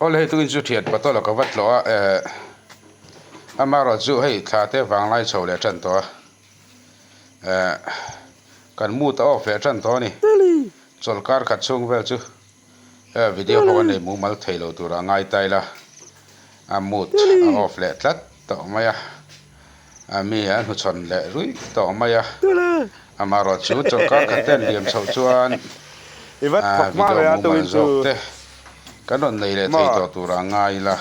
Awle hei tukin chu thian pato la ka va tlawh a eh amaherawh chu hei thla te vanglai chho leh tan tawh a eh kan mood a off leh tan tawh a ni chawlhkar khat chhung vel chu eh video pawh kan nei mumal thei lo tur a ngai ta ila a mood a off leh tlat tawh mai a a mi a hnuchhawn leh ruih tawh mai a amaherawh chu chawlhkar khat te an liam chhoh chuan ah video mumal zawk te kan rawn nei leh thei tawh tur a ngai ila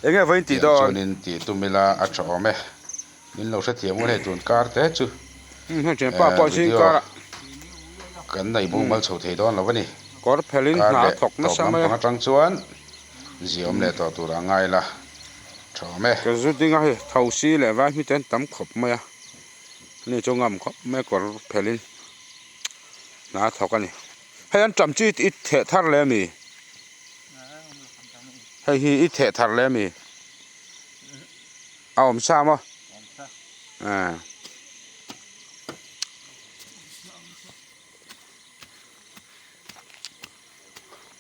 tiang chuanin tih tum ila a tha awm e min lo hrethiam ngun hei tun kar te chu video kan nei mumal chho thei dawn lo a ni kar leh tawp lampang atang chuan ziawm leh tawh tur a ngai ila tha awm e. Ka zu ding a hei thosi leh vai hmite an tam khawp mai a ani chu ngam khawp mai a kawr phelhin hna a thawk a ni. Hei an ṭam chu i theh thar leh a mi? Hei hi i theh thar leh a mi? A awm sa maw? Aaa.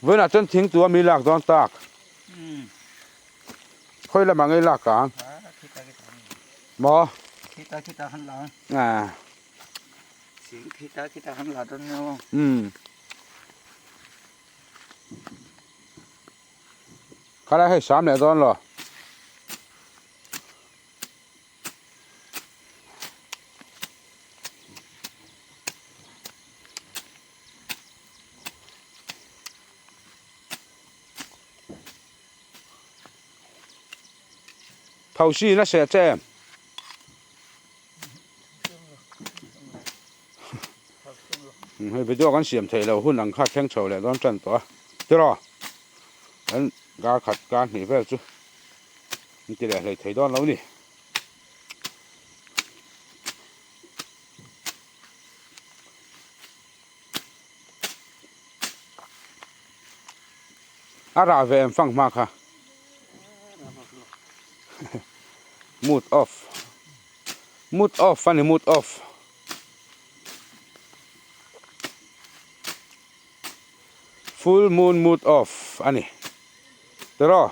Vawiinah chuan thing tu a mi lak dawn tak. Khawi lamah ngei lak ang? Maw? Aaa. Umm. Khalai hei sam leh dawn lo. Thosi in a seh che em? Hei video kan siam theih loh hun ang kha thleng chho leh dawn tan tawh a tiraw kan kar khat kar hnih vel chu an ti leh hlei thei dawn lo ni. A rah ve em fang hma kha mood off mood off a ni mood off. Full moon mood off a ni tiraw.